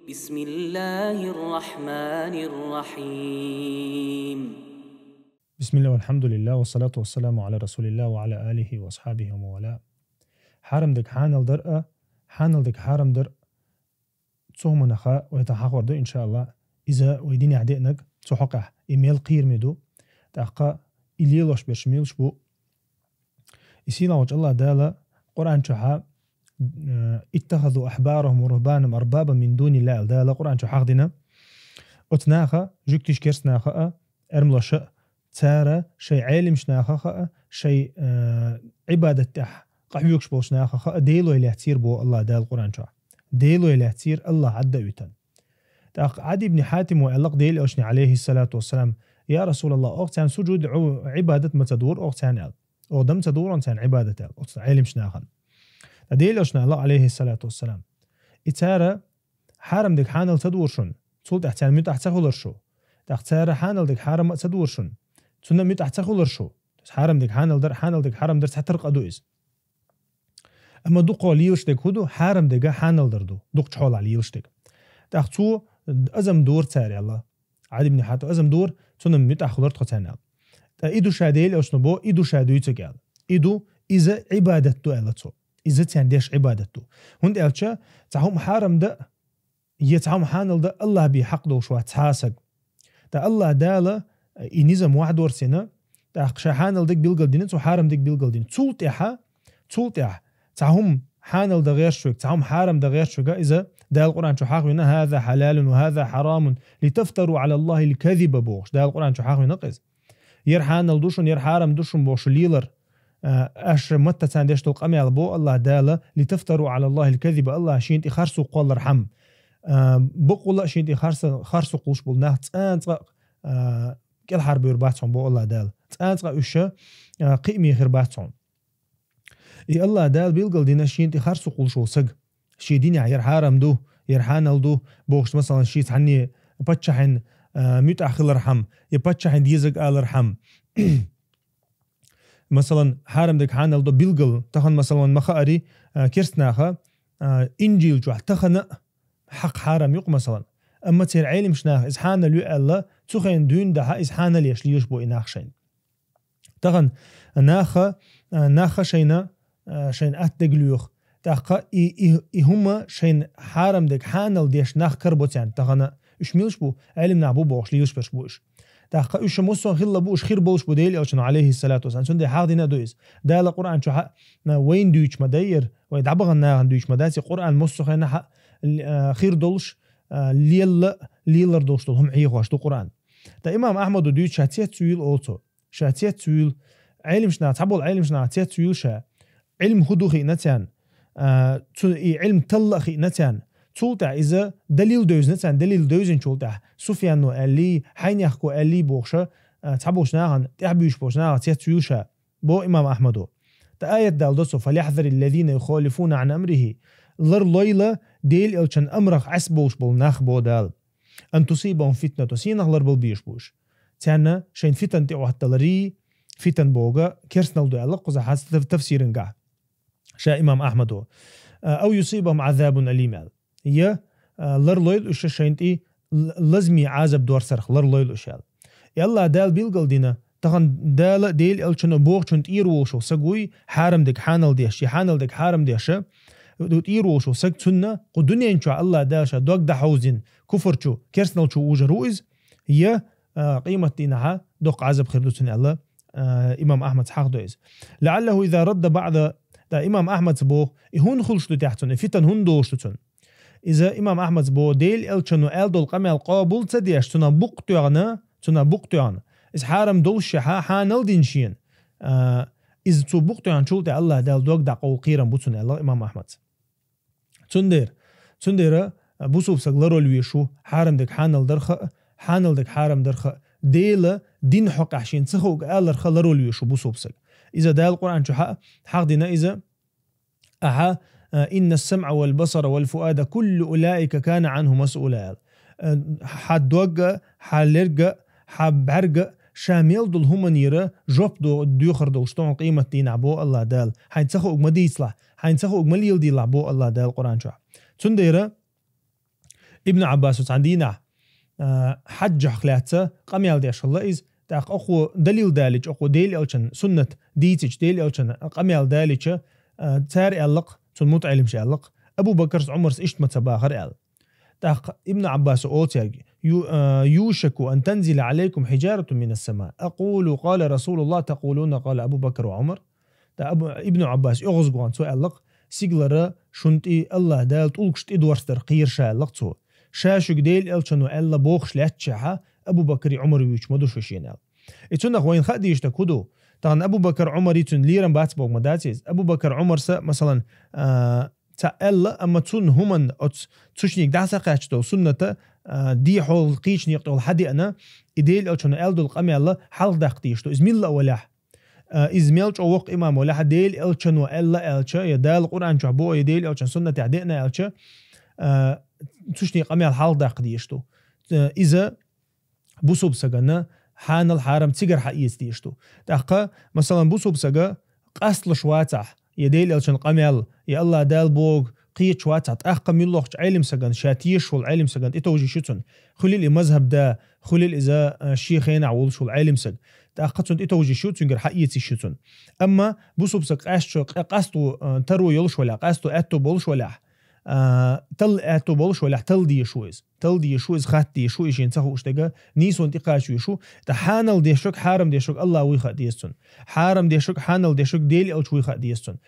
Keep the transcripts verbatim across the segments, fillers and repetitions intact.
بسم الله الرحمن الرحيم. بسم الله والحمد لله والصلاة والسلام على رسول الله وعلى آله وأصحابه ومن والاه. Хьарам дерг хьанал дар а, хьанал дерг хьарам дар, цу хӀуманах вай тӀа хьахор ду, иншааллахӀ. Иза вай динехь деанарг цу хьокъехь, и мел кхераме ду, тӀаккха и лелош берш мелаш бу. И сийлахьчу Аллах Дала Къуръан чохьа, э, «اتخذوا أحبارهم ورهبانهم أربابا من دون الله», аьлла Дала Къуръан чохь хьахдина. Оцу наха, жуьгтиш керст наха а, эрмалоша а, цара шайн Ӏелимаш наха а, шайн, э, Ӏибадат тӀехь къахьоьгуш болчу наха а, делой лаьццера боху Аллах Дала Къуръан чохь. Делой лаьццера Аллах Ӏадда а витан. ТӀаккха Ӏади ибн Хьатимо аьлла-кх Делан Элчане, алейхиссалату вассалам: «Я Расулаллах, оха царна сужуд, Ӏу-, Ӏибадат ма ца дора оха царна», аьлла. «Оха дан ма ца дора оха царна Ӏибадат», аьлла, оцу Ӏелимаш нахана. Ткъа Делан Элчане аьлла, алейхиссалату вассалам: «И цара хьарам дерг хьанал ца дора шуна, цул тӀаьхьа царна муьтӀахь ца хуьлура шу. ТӀаккха цара хьанал дерг хьарам а ца дора шуна, цунна муьтӀахь ца хуьлура шу». То есть хьарам дерг хьанал дар, хьанал дерг хьарам дар цхьатарра къа ду иза. Амма дукхо лелаш дерг хӀун ду? Хьарам дерг хьанал дар ду, дукхачу хьолахь лелаш дерг. ТӀаккха цо азам дора цара аьлла. Ӏади ибн Хьатим азам дора, цунна муьтӀахь хуьлура тхо царна аьлла. Ткъа и ду ша Делан Элчано боху, и ду ша дуьйцург аьлла. И ду, иза Ӏибадат ду аьлла цо. Иза царна деш Ӏибадат ду. ХӀунда аьлча цхьа хӀума хьарам дан, я цхьа хӀума хьанал дан Аллах бен хьакъ долуш вац цхьа а саг. Ткъа Аллах Дала и низам вахьдорсийна, тӀаккха ша хьанал дерг билгалдина, цо хьарам дерг билгалдина. Цул тӀаьхьа, цул тӀаьхьа цхьа хӀума хьанал дан гӀерташ верг, цхьа хӀума хьарам дан гӀерташ верг, иза Дала Къуръан чу хьахвина: «هذا حلال وهذا حرام لتفتروا على الله الكذب», бохуш. Дала Къуръан чу хьахвина иза. «Яра хьанал ду шуна, яра хьарам ду шуна», бохуш лелар. А, аша матта царна деш долу къамел бо Аллах Дала: «لتفتروا على الله الكذب», Аллах шена тӀе харцо кхоллар хьама. А, бакъволла а шена тӀе харса-, харцо кхуллуш болу нах цкъа а, цкъа а, а, кӀелхьарбевр бац хьуна бо Аллах Дала. Цкъа а, цкъа а уьш, а, кхиаме хир бац хьуна. И Аллах Дала билгалдина шена тӀе харцо кхуллуш волу саг. Шен динехь яра хьарам ду, яра хьанал ду, бохуш, масалан, шен цхьанне паччахьан, а, муьтӀахь хилар хьама, я паччахьан дезаг алар хьама. Масалан, хьарам дерг хьанал до билгал, тахана, масалан, ма хаари, а, керст наха, а, Инжил чохь тахана а хьакъ хьарам ю-кх, масалан. Амма церан Ӏелимаш наха иза хьанал ю аьлла, цу хенан дуьйна дахьа иза хьанал еш лелаш бу и нах шайна. Тахана наха, а, наха шайна, а, шайна атта дерг лоьху. ТӀаккха и, и, и хӀума шайна хьарам дерг хьанал деш нах карабо царна тахана. Уьш милаш бу? Ӏелим нах бу бохуш лелаш берш бу уьш. ТӀаккха уьш массо а хилла бу, уьш хир болуш бу Делан Элчано, алейхиссалату вассалам. Цундела хьахдина ду иза. Дала Къуръан чу хьа-, вайна дуьйцуш ма дай яра, вай дӀабахана нахана дуьйцуш ма дац, и Къуръан массо а хенахь хьа-, а, хир долуш, а, лелла, лелар долуш долу хӀума хьехош ду Къуръан. Ткъа имам Ахьмадо дуьйцу ша цец вуьйла олу цо. Ша цец вуьйла. Ӏелимаш наха, цхьаболу Ӏелимаш наха цец вуьйла ша. Ӏилм хӀун ду хиъна царна. А, цу, и Ӏилм талла а хиъна царна. Цул тӀаьхьа иза далил девзина царна, далил девзинчул тӀаьхьа Суфьяно аьллий, Хьайнехко аьллий бохуша, а, цхьаболчу нахана, тӀаьхьабуьйшуш болчу нахана цец вуьйла ша, бо имам Ахьмадо. Ткъа аят дала до цо: «فليحذر الذين يخالفون عن أمره». Ларлойла Делан Элчан амрах Ӏес болуш болу нах, бо Дала. «أن تصيبهم فتنة», сенах ларбала безаш бу уьш. Царна шайн фитан тӀе Ӏотталарий, фитан бога керстанал ду аьлла кхуза хьаца таф-, тафсирангахь. Ша имам Ахьмадо. А, «أو يصيبهم عذاب أليم», аьлла. Я, а, ларлойла уьш шайн тӀе л-, лазаме Ӏазаб дорцарх, ларлойла уьш аьлла. И Аллах Дала билгалдина, тахана Дала, Делан Элчано бохучун тӀера волуш волу саг вуй, хьарам дерг хьанал деш, я хьанал дерг хьарам деш, тӀера волуш волу саг, цунна кху дуьнен чохь Аллах Дала ша дог дӀахьовзина, куфар чу, керстанал чу вужар ву иза, я, а, къематдийнахьа доккха Ӏазаб хир ду цунна аьлла, а, имам Ахьмадс хьахдо иза. «لعله إذا رد بعض», ткъа имам Ахьмадс боху, и хӀунда хуьлуш ду тӀехь цунна, и фитан хӀунда долуш ду цунна? Иза имам Ахьмадс боху, Делан Элчано аьлла долу къамел къобал ца деш, цунах букъ тоьгӀна, цунах букъ тоьгӀна. Иза хьарам долуш шехьа, хьанал дина шена. А, иза цо букъ тоьгӀначул тӀе Аллах Дала дог дӀакъовла кхерам бу цунна, аьлла имам Ахьмадс. Цундела, цундела, а, бусулба саг ларвала везаш ву, хьарам дерг хьанал дарх а, хьанал дерг хьарам дарх а, Делан дин хьокъехь шена ца хууг аларх а ларвала везаш ву бусулба саг. Иза Дала Къуръан чу хьа-, хьахдина иза, ахьа, а, «إن السمع والبصر والفؤاد كل أولئك كان عنه مسؤولا», аьлла. А, хьан дог а, хьан лерг а, хьан бӀаьрг а, ша мел долу хӀуманера жоп до-, доьхур долуш ду хьуна къематдийнахь, бо Аллах Дала. Хьайна ца хууг ма дийцалахь, хьайна ца хууг ма леладелахь, бо Аллах Дала Къуръан чохь. Цундела Ибн Ӏаббаса цхьан дийнахь, а, хьаджахь лаьцна къамел деш хилла иза, тӀаккха оаха далил далича, оаха Делан элчан суннат дийцича, Делан элчан къамел далича, а, цара аьлла-кх, цунна мутаӀеллимаша аьлла-кх, Абу Бакарс, Ӏумарс иштта ма ца бахар аьлла. ТӀаккха Ибн Ӏаббаса оал цаьрга: «Ю-, а, يوشك أن تنزل عليكم حجارة من السماء. أقول قال رسول الله، تقولون قال أبو بكر وعمر». ТӀаккха Абу-, Ибн Ӏаббаса оьгӀазгахь цо аьлла-кх: «Сигалара шуна тӀе АллахӀ Дала тӀулгаш тӀедорсадар кхер ша», — аьлла-кх цо. «Ша шуьга Делан элчано аьлла бохуш лаьтташехь, Абу Бакари Ӏумари вуьйцуш ма ду шу шена», — аьлла. И цунах вайна хаа дезаш дерг хӀун ду? Тахана Абу Бакар, Ӏумари цуьнан лерам бац бохург ма дац иза. Абу Бакар, Ӏумарса, масалан, а, ца аьлла, амма цунна хӀуманна оцу цу шиннега дӀасакхаьчча долу сунната, а, дехьа кхечу некъа тӀехула хьадеана, и Делан элчано аьлла долу къамел хьалхадаккха дезаш ду. Иза милла а валахь, а, иза мел чӀогӀа воккха имам валахь, Делан элчано аьлла аьлча, я Дала Къуръан чохь боху, я Делан элчан суннатехь деана аьлча, а, цу шиннега къамел хьалхадаккха дезаш ду. Э, иза бусулба сагана хьанал, хьарам цигара хьаэца дезаш ду. ТӀаккха, масалан, бусулба сага къасталуш вацахь, я Делан элчан къамел, я АллахӀ Дала бохург кхеташ вацахь, тӀаккха муьлххачу Ӏелим сагана, ша тешаш волу Ӏелим сагана тӀетовжийш ю цунна. Хуьлийла и мазхаб да, хуьлийла иза, а, шен хенахь волуш волу Ӏелим саг. ТӀаккха цунна тӀетовжийш ю, цуьнгара хьаэца йиш ю цунна. Амма бусулба саг къаьсташ, къа-, къасто, а, таро йолуш валахь, къасто аьтто болуш валахь, а, талла аьтто болуш валахь, талла дезаш ву иза. Талла дезаш ву иза, хатта дезаш ву, и шена ца хууш дерг, нийсонна тӀекхача везаш ву. ТӀаккха хьанал деш верг, хьарам деш верг АллахӀ вуй хаа деза цунна. Хьарам деш верг, хьанал деш верг Делан элча вуй хаа деза цунна.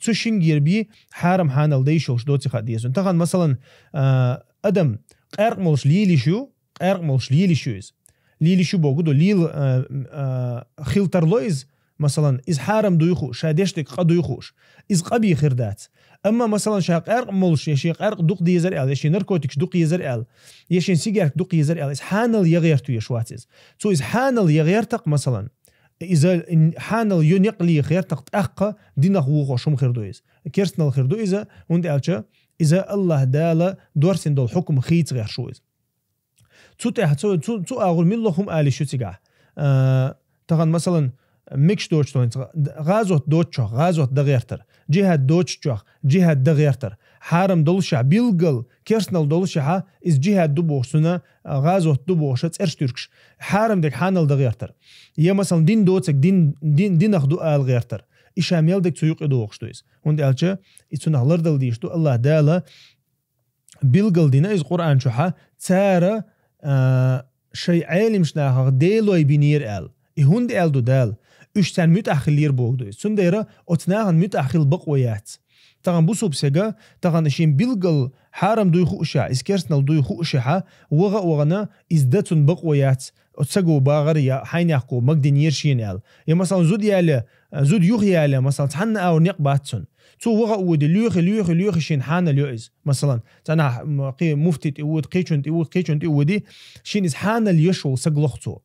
Цу шингера бен хьарам, хьанал дайш йолуш доций хаа деза цунна. Тахана, масалан, а, адам къаьркъа молуш лелийш ю, къаьркъа молуш лелийш ю иза. Лелийш ю бохург ду, лела, а, а, хила тарло иза, масалан, иза хьарам дуй хууш, ша деш дерг къа дуй хууш, иза къа бен хир дац. Амма, масалан, ша къаьркъа молуш, я шен къаьркъа дукха дезар аьлла, я шен наркотикаш дукха езар аьлла, я шен сигаьрка дукха езар аьлла, иза хьанал ян гӀерта везаш вац иза. Цо иза хьанал ян гӀертакх, масалан, иза хьанал йо некъ леха гӀертакх, тӀаккха динах вухуш хӀума хир ду иза. Керстанал хир ду иза, хӀунда аьлча иза АллахӀ Дала доьрсина долу хьукам хийца гӀерташ ву иза. Цу тӀехь, цу, цу, цу агӀор муьлхха хӀума ала йиш ю цигахь. А, тахана, масалан, мегаш доцуш долу хӀинца, гӀазот доцучохь гӀазот дан гӀертар, джихад доцучохь джихад дан гӀертар, хьарам долушехь, билггал керстанал долушехь, иза джихад ду бохуш, цуьнан, а, гӀазот ду бохуш, цӀераш туьркуш, хьарам дерг хьанал дан гӀертар. Я, масалан, дин доцург дин, дин, динах ду ала гӀертар. И ша мел дерг цу юкъе дохуш ду иза. ХӀунда аьлча и цунах лардала дезаш ду, АллахӀ Дала билгал дина иза Къуръан чохь, цара, а, шайн Ӏелимчу нахах делой бинера аьлла. И хӀунда аьлла ду Дала? Уьш царна муьтӀахь хиллера бохург ду иза. Цундела оцу нахана муьтӀахь хила бакъо яц. Тахана бусулба сага, тахана шен билгал хьарам дуй хуушехь, иза керстанал дуй хуушехь, ваха а вахана, иза дан цунна бакъо яц. Оцу саго багӀар я хьайнехко магадинера шена аьлла. Я, масалан, зуда яле, зуда юха яле, масалан, цхьанна а агӀор некъ бац цунна. Цо ваха а воде, лоьхи, лоьхи, лоьхи, шена хьанал йо иза. Масалан, цхьанахь, м, кхин муфти тӀе воде, кхечунна тӀе воде, кхечунна тӀе воде, шена иза хьанал йеш волу саг лоху цо.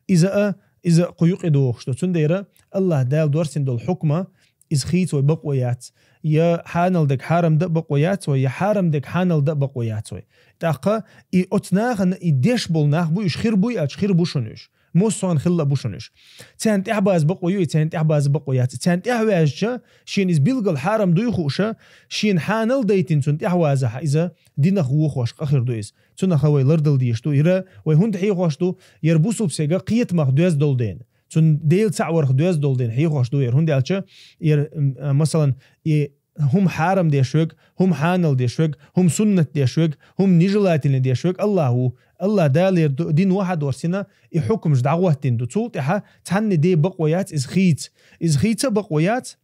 Иза а, иза кху юкъе дохуш ду. Цундела АллахӀ Дала доьрсина долу хьукма, иза хийца вай бакъо яц. Я хьанал дерг хьарам дан а бакъо яц вай, я хьарам дерг хьанал дан а бакъо яц вай. ТӀаккха и оцу нахана и деш болу нах бу, уьш хир буй аьлча, хир бу шуна уьш. Массо а хилла а бу шуна уьш. Царна тӀаьхьабаза бакъо ю, и царна тӀаьхьабаза бакъо яц. И царна тӀаьхьаваьжча, шена иза билггал хьарам дуй хууша, шена хьанал дайтина цунна тӀаьхьавазахь, иза динах вохош къа хир ду иза. Цунах вай лардала дезаш ду. Ира вай хӀунда хьехош ду, яра бусулба сага кхетамах доьзна долу дела. Цунна Дела цхьаъ варх доьзна долу дела хьехош ду яра. ХӀунда аьлча, яра, м, а, масалан, и хӀума хьарам деш верг, хӀума хьанал деш верг, хӀума суннат деш верг, хӀума нежелательно деш верг АллахӀ ву. АллахӀ Дала яра ду-, дин вахьа доьрсина, и хьукмаш дӀагӀоттина ду. Цул тӀаьхьа цхьанна де бакъо яц иза хийца. Иза хийца а бакъо яц.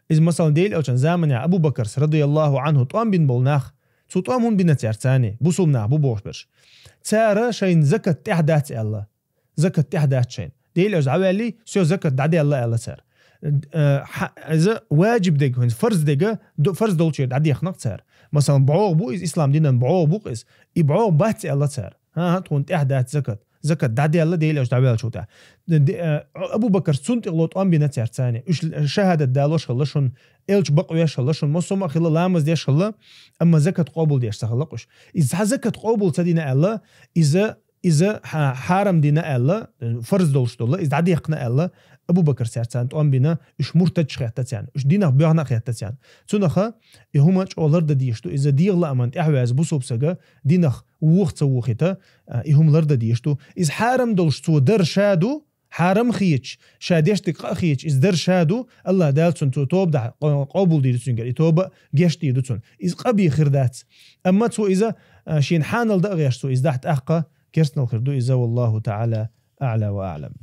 Иза, масалан, Делан элчан заманехь Абу Бакарс, радияллаху анху, тӀом бина болу нах, цо тӀом хӀунда бина цаьрца царний, бусулба нах бу бохуш берш. Цара шайна закат тӀехь дац аьлла. Закат тӀехь дац шайна. Делан элча дӀаваьллий, всё, закат дӀадаьлла аьлла цара. Э, хьа-, иза ваджиб дерг, хӀинца фарз дерг, ду-, фарз долчуьра дӀадехнакх цара. Масалан, бӀогӀу бу иза, ислам динан бӀогӀу бу-кх иза. И бӀогӀу бац аьлла цара. ХӀан-хӀа, тхуна тӀехь дац закат. Закат дӀадаьлла Делан элча дӀаваьллачул тӀаьхьа. Д-, д-, э, Абу Бакарс цунна тӀе ло тӀом бина цаьрца царний. Уьш шахадат далош хилла шуна, элча бакъвеш хилла шуна, массо а хилла, ламаз деш хилла, амма закат къобалдеш ца хилла-кх уьш. Иза цхьа закат къобал ца дина аьлла, иза иза хьа-, хьарам дина аьлла, фарз долуш долу, иза дӀадехкина аьлла, Абу Бакр цаьрца тӀом бина, уьш муртадаш хетта царна, уьш динах боьхна хетта царна. Цунаха и хӀума чӀогӀа лардан дезаш ду, иза дегӀан лааман тӀаьхьаваьзза бусулба сага динах вуха ца вухийта, а, и хӀума лардан дезаш ду. Иза хьарам долуш цо дар ша ду, хьарам хеташ, ша деш дерг къа а хеташ, иза дар ша ду, АллахӀ Дала цунна цо тоба дахь къо-, къобалдийр ду цуьнгара, и тоба гечдийр ду цунна. Иза къа бен хир дац. Амма цо иза, а, шена хьанал дан а гӀерташ, цо иза дахь тӀаккха керстанал хир ду иза, валлаху таӀала аӀла ва аӀлам.